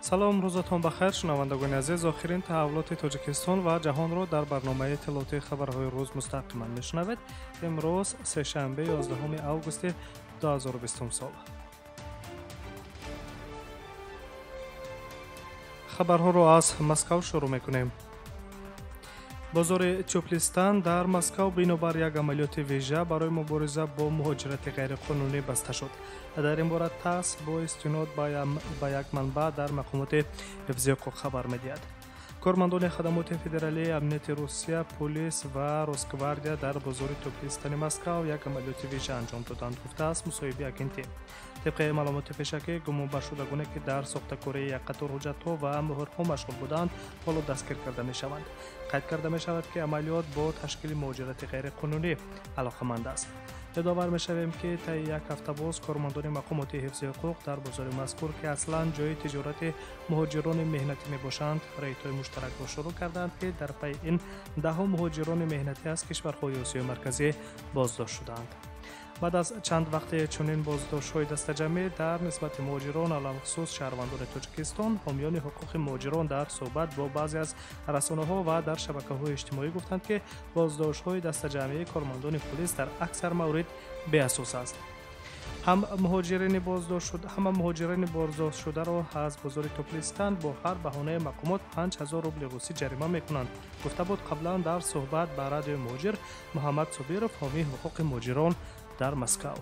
Салом, рӯзатон бахайр, шунавандагони азиз. Охирин таҳаввулоти Тоҷикистон ва ҷаҳонро дар барномаи иттилоотии хабарҳои рӯз мустақиман мешунавед. Имрӯз сешанбе, 11 августи 2020 сол. Хабарҳоро аз Москав шурӯъ мекунем. Бозори Тёплистан дар Москав бинобар як амалиёти вижа барои мубориза бо муҳоҷирати ғайриқонунӣ баста шуд. Дар ин бора ТАСС бо истинод ба як манбаъ дар мақомоти ҳифзи ҳуқуқ хабар медиҳад. Кормандони хадамоти федералии амнияти Русия, полис ва Росгвардия дар бозори Тёплистани Москав як амалиёти вижа анҷом доданд, гуфтааст мусоҳиби агентӣ. Тибқи маълумоти пешакӣ, гумонбаршудагоне ки дар сохтакории як қатор ҳуҷҷатҳо ва муҳрҳо машғул буданд, ҳоло дастгир карда мешаванд. Қайд карда мешавад, ки амалиёт бо ташкили муҳоҷирати ғайриқонунӣ алоқаманд аст. Ёдовар мешавем, ки таи як ҳафта боз кормандони мақомоти ҳифзи ҳуқуқ дар бозори мазкур, ки аслан ҷои тиҷорати муҳоҷирони меҳнатӣ мебошанд, рейдҳои муштаракро шурӯъ карданд, ки дар пайи ин даҳҳо муҳоҷирони меҳнатӣ аз кишварҳои Осиёи Марказӣ боздошт шуданд. Баъд аз чанд вақте чунин боздоштҳои дастаҷамъӣ дар нисбати муҳоҷирон, алалхусус шаҳрвандони Тоҷикистон, ҳомиёни ҳуқуқи муҳоҷирон дар суҳбат бо баъзе аз расонаҳо ва дар шабакаҳои иҷтимоӣ гуфтанд, ки боздоштҳои дастаҷамъии кормандони полис дар аксар маврид беасос аст. Ҳама муҳоҷирини боздоштшударо аз бозори Тёплистан бо ҳар баҳонаи мақомот 5000 рубли русӣ ҷарима мекунанд, гуфта буд қаблан дар суҳбат ба радиои муҳоҷир Муҳаммад Собиров, ҳомии ҳуқуқи муҳоҷирон дар Москав.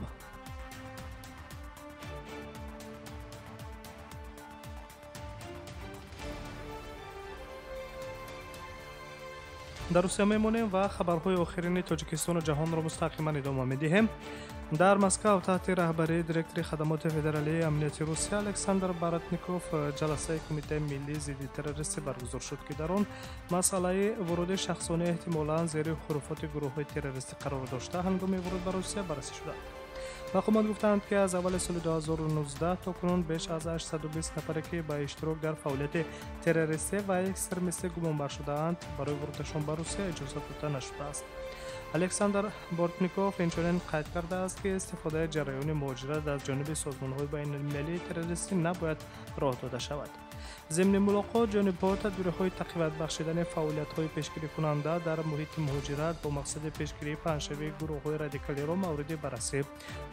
Дар Русия мемонем ва хабарҳои охирини Тоҷикистону ҷаҳонро мустақиман идома медиҳем. Дар Москав таҳти раҳбарии директори хадамоти федералии амнияти Русия Александр Боротников ҷаласаи Кумитаи миллии зидди террористӣ баргузор шуд, ки дар он масъалаи вуруди шахсони эҳтимолан зери хуруфоти гурӯҳҳои террористӣ қарор дошта ҳангоми вуруд ба Русия баррасӣ шуданд. Мақомот гуфтанд, ки аз аввали соли 2019 то кунун беш аз 820 нафаре, ки ба иштирок дар фаъолияти террористӣ ва экстремистӣ гумонбар шудаанд, барои вурудашон ба Русия иҷозат дода нашудааст. Александр Бортников инчунин қайд кардааст, ки истифодаи ҷараёни муҳоҷират аз ҷониби созмонҳои байналмилалии террористӣ набояд роҳ дода шавад. Зимни мулоқот ҷонибҳо тадбирҳои тақвият бахшидани фаъолиятҳои пешгирикунанда дар муҳити муҳоҷират бо мақсади пешгирии паҳншавии гурӯҳҳои радикалиро мавриди баррасӣ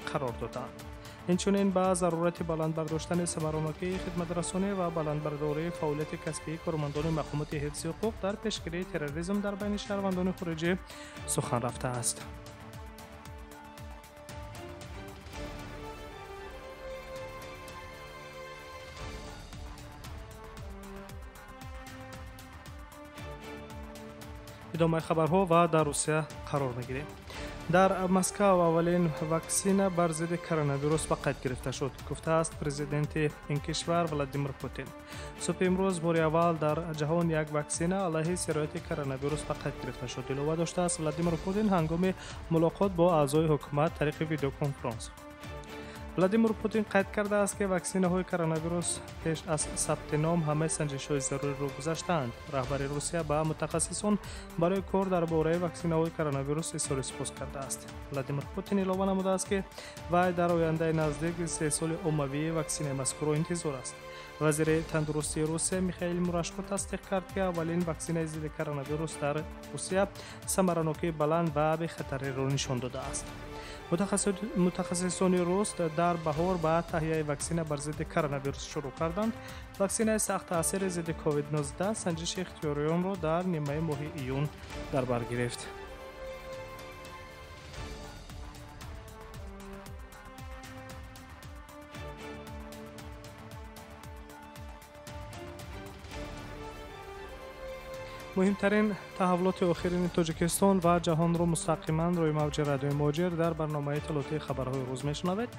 қарор доданд. Инчунин ба зарурати баланд бардоштани самаранокии хидматрасонӣ ва баландбардории фаъолияти касбии кормандони мақомоти ҳифзи ҳуқуқ дар пешгирии терроризм дар байни шаҳрвандони хориҷӣ сухан рафтааст. Идомаи хабарҳо ва дар Русия қарор мегирем. Дар Москав аввалин ваксина бар зидди коронавирус ба қайд гирифта шуд, гуфтааст президенти ин кишвар Владимир Путин. Субҳи имрӯз бори аввал дар ҷаҳон як ваксина алайҳи сирояти коронавирус ба қайд гирифта шуд, илова доштааст Владимир Путин ҳангоми мулоқот бо аъзои ҳукумат тариқи видеоконференс. Владимир Путин қайд кардааст, ки ваксинаҳои коронавирус пеш аз сабти ном ҳамаи санҷишҳои заруриро гузаштаанд. Раҳбари Русия ба мутахассисон барои кор дар бораи ваксинаҳои коронавирус изҳори сипос кардааст. Владимир Путин илова намудааст, ки вай дар ояндаи наздик истеҳсоли оммавии ваксинаи мазкурро интизор аст. Вазири тандурустии Русия Михаил Мурашко тасдиқ кард, ки аввалин ваксинаи зидди коронавирус дар Русия самаранокии баланд ва бехатариро нишон додааст. Мутахассисони рус дар баҳор ба таҳияи ваксина бар зидди коронавирус шурӯъ карданд. Ваксинаи сахттаъсири зидди COVID-19 санҷиши ихтиёриёнро дар нимаи моҳи июн дар бар гирифт. Муҳимтарин таҳаввулоти охирини Тоҷикистон ва ҷаҳонро мустақиман рӯи мавҷи радиои муҳоҷир дар барномаи иттилоотии хабарҳои рӯз мешунавед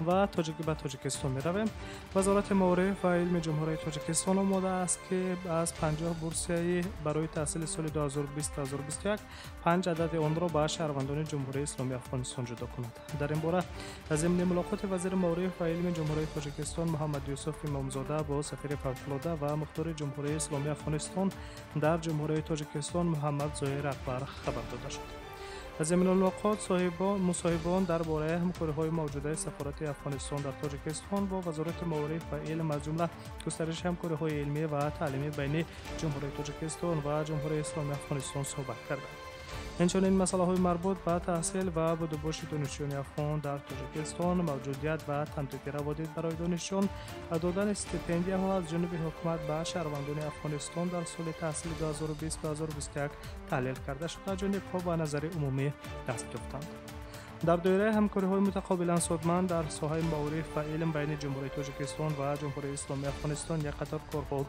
ва ба Тоҷикистон меравем. Вазорати маориф ва илми Ҷумҳурии Тоҷикистон омода аст, ки аз 50 бурсияи барои таҳсили соли 2020-2021 5 адади онро ба шаҳрвандони Ҷумҳурии Исломии Афғонистон ҷудо кунад. Дар ин бора зимни мулоқоти вазири маориф ва илми Ҷумҳурии Тоҷикистон Муҳаммад Юсуф Имомзода бо сафири фавқулода ва мухтори Ҷумҳурии Исломии Афғонистон дар Ҷумҳурии Тоҷикистон Муҳаммад Зоҳир Акбар хабар дода шуд. Зимни мулоқот мусоҳибон дар бораи ҳамкориҳои мавҷудаи сафорати Афғонистон дар Тоҷикистон бо Вазорати маориф ва илм, аз ҷумла густариши ҳамкориҳои илмӣ ва таълимӣ байни Ҷумҳурии Тоҷикистон ва Ҷумҳурии Исломии Афғонистон суҳбат карданд. Инчунин масъалаҳои марбут ба таҳсил ва будубоши донишҷӯёни афғон дар Тоҷикистон, мавҷудият ва тамдиди раводид барои донишҷӯён, додани стипендияҳо аз ҷониби ҳукумат ба шаҳрвандони Афғонистон дар соли таҳсили 2020-2021 таҳлил карда шуда, ҷонибҳо ба назари умумӣ даст ёфтанд. Дар доираи ҳамкориҳои мутақобилан судманд дар соҳаи маориф ва илм байни Ҷумҳурии Тоҷикистон ва Ҷумҳурии Исломии Афғонистон як қатор корҳо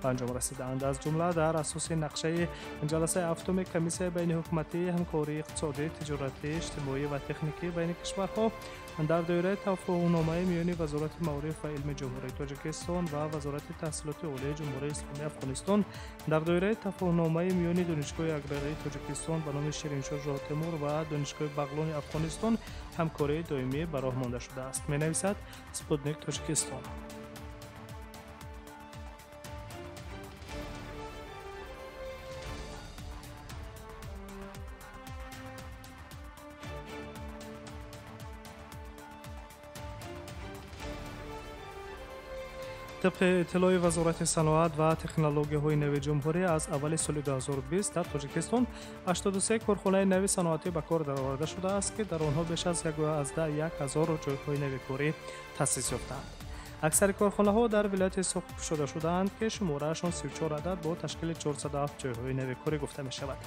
ба анҷом расидаанд. Аз ҷумла дар асоси нақшаи ҷаласаи ҳафтуми комиссияи байниҳукуматии ҳамкории иқтисодӣ, тиҷоратӣ, иҷтимоӣ ва техникӣ байни кишварҳо дар доираи тавофуқномаи миёни Вазорати маориф ва илми Ҷумҳурии Тоҷикистон ва Вазорати таҳсилоти олии Ҷумҳурии Исломии Афғонистон, дар доираи тавофуқномаи миёни Донишгоҳи аграрии Тоҷикистон ба номи Шириншоҳ Шоҳтемур ва Донишгоҳи Бағлони Афғонистон ҳамкории доимӣ ба роҳ монда шудааст, менависад Спутник Тоҷикистон. Тибқи иттилои Вазорати саноат ва технологияҳои нави ҷумҳурӣ, аз аввали соли 2020 дар Тоҷикистон 83 корхонаи нави саноатӣ ба кор дароварда шудааст, ки дар онҳо беш аз 1,1 ҳазор ҷойҳои нави корӣ таъсис ёфтаанд. Аксари корхонаҳо дар вилояти Суғд кушода шудаанд, ки шумораашон 34 адад бо ташкили 407 ҷойҳои нави корӣ гуфта мешавад.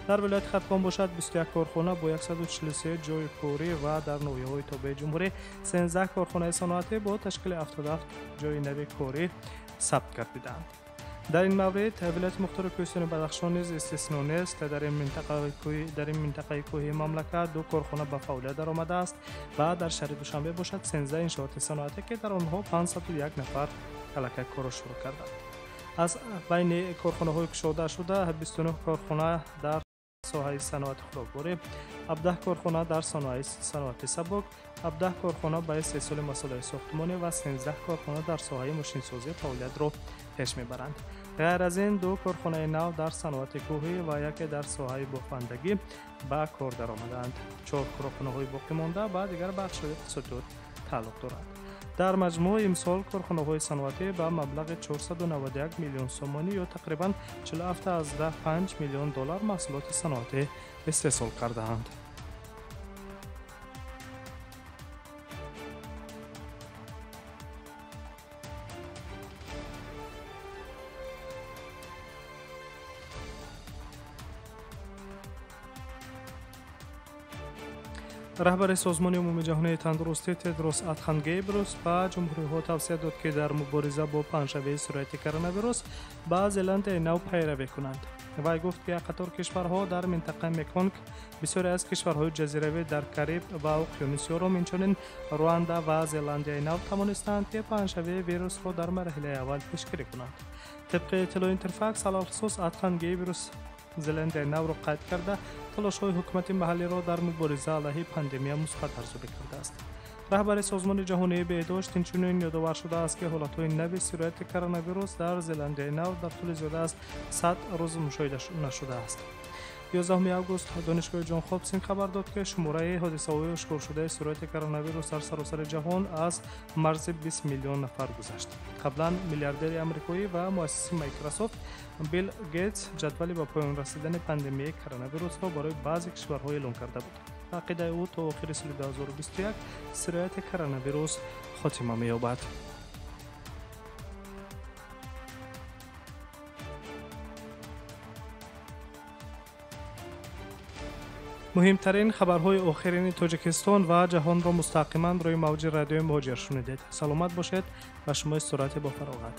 Дар вилояти Хатлон бошад 21 корхона бо 143 ҷойи корӣ ва дар ноҳияҳои тобеи ҷумҳурӣ 13 корхонаи саноатӣ бо ташкили 77 ҷойи нави корӣ сабт гардидаанд. Дар ин маврид вилояти мухтори кӯҳистони Бадахшон низ истисно нест. Дар ин минтақаи кӯҳии мамлакат ду корхона ба фаъолият даромадааст ва дар шаҳри Душанбе бошад 13 иншооти саноатӣ, ки дар онҳо 501 нафар аллакай корро шурӯъ карданд. Аз байни корхонаҳои кушода шуда 29 корхона дар соҳаи саноати хӯрокворӣ, 17 корхона дар саноати сабук, 17 корхона ба истеҳсоли масолеҳи сохтмонӣ ва 13 корхона дар соҳаи мошинсозӣ фаъолиятро пеш мебаранд. Ғайр аз ин, ду корхонаи нав дар саноати кӯҳӣ ва яке дар соҳаи бофандагӣ ба кор даромадаанд. 4 корхонаҳои боқимонда ба дигар бахшҳои иқтисодиёт тааллуқ доранд. Дар маҷмӯъ имсол корхонаҳои саноатӣ ба маблағи 491 миллион сомонӣ ё тақрибан 47,5 миллион доллар маҳсулоти саноатӣ истеҳсол кардаанд. Раҳбари Созмони умумиҷаҳонии тандурустӣ Тедрос Адхан Гебрус ба ҷумҳуриҳо тавсия дод, ки дар мубориза бо паҳншавии сирояти коронавирус ба Зеландияи Нав пайравӣ кунанд. Вай гуфт, ки як қатор кишварҳо дар минтақаи Меконг, бисёре аз кишварҳои ҷазиравӣ дар Кариб ва Уқёнуси Ором, инчунин Руанда ва Зеландияи Нав тавонистанд, ки паҳншавии вирусро дар марҳилаи аввал пешгирӣ кунанд. Тибқи иттилои Интерфакс, алалхусус Адхан Гебрус Зеландияи Навро қайд карда, талошҳои ҳукумати маҳаллиро дар мубориза алайҳи пандемия мусбат арзёбӣ кардааст. Раҳбари Созмони ҷаҳонии беҳдошт инчунин ёдовар шудааст, ки ҳолатҳои нави сирояти коронавирус дар Зеландияи Нав дар тӯли зиёда аз 100 рӯз мушоҳида нашудааст. 11 август Донишгоҳи Ҷон Хопкинс хабар дод, ки шумораи ҳодисаҳои ошкоршудаи сирояти коронавирус дар саросари ҷаҳон аз марзи 20 миллион нафар гузашт. Қаблан миллиардери амрикоӣ ва муассиси Майкрософт Билл Гейтс ҷадвали ба поён расидани пандемияи коронавирусро барои баъзе кишварҳо эълон карда буд. Ба ақидаи ӯ, то охири соли 2021 сирояти коронавирус хотима меёбад. Муҳимтарин хабарҳои охирини Тоҷикистон ва ҷаҳонро мустақиман рӯи мавҷи радиои Муҳоҷир шунидед. Саломат бошед, ба шумо истироҳати бофароғат.